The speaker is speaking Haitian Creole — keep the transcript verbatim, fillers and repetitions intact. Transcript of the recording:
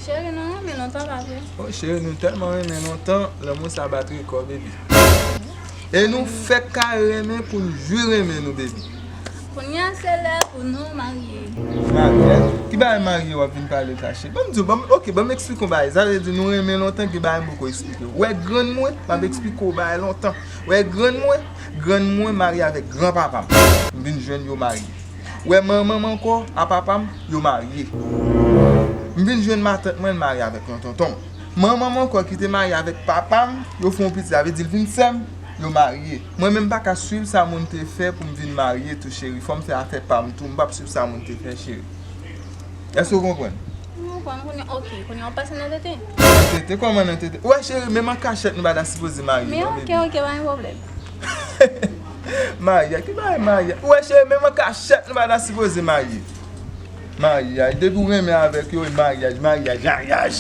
Cheri, nou renmen lontan, pa vre? Oh, cheri, nou tèlman renmen lontan, lanmou sa bat rekò, baby. E nou fèk ka renmen pou n jwi renmen nou, baby. Kounye a, se lè pou nou marye. Marye? Ki bagay marye w ap vin pale sa, cheri? Ban m di w, ban m, ok, ban m eksplike w bagay. Sa vle di nou renmen lontan, gen bagay m poko eksplike w. Wè grann mwen, m ap eksplike w bagay lontan. Wè grann mwen, grann mwen marye avèk granpapa m. M vin jwenn yo marye. Wè manman m ankò, a papa m, yo marye. M vin jwenn matant mwen, l marye avèk yon tonton m. Manman m ankò ki te marye avèk papa m, yo fè yon pitit, sa vle di l vin sè m, yo marye. Mwen menm m pa ka swiv sa moun te fè pou m vin marye tou, cheri. Fò m fè afè pa m tou, m p ap swiv sa moun te fè, cheri. Èske w konprann? M konprann, kounye, ok, kounye a w pase nan tete. Nan tete? Kòman nan tete? Ou wè, cheri, menm an kachèt nou pa ta sipoze marye, non, ok, baby. Ok, ok, pa gen pwoblèm. Maryaj, ki bagay maryaj? Ou wè, cheri, menm an kachèt nou pa ta sipoze marye. Maryaj, depi w renmen avèk yo, e maryaj, maryaj, maryaj.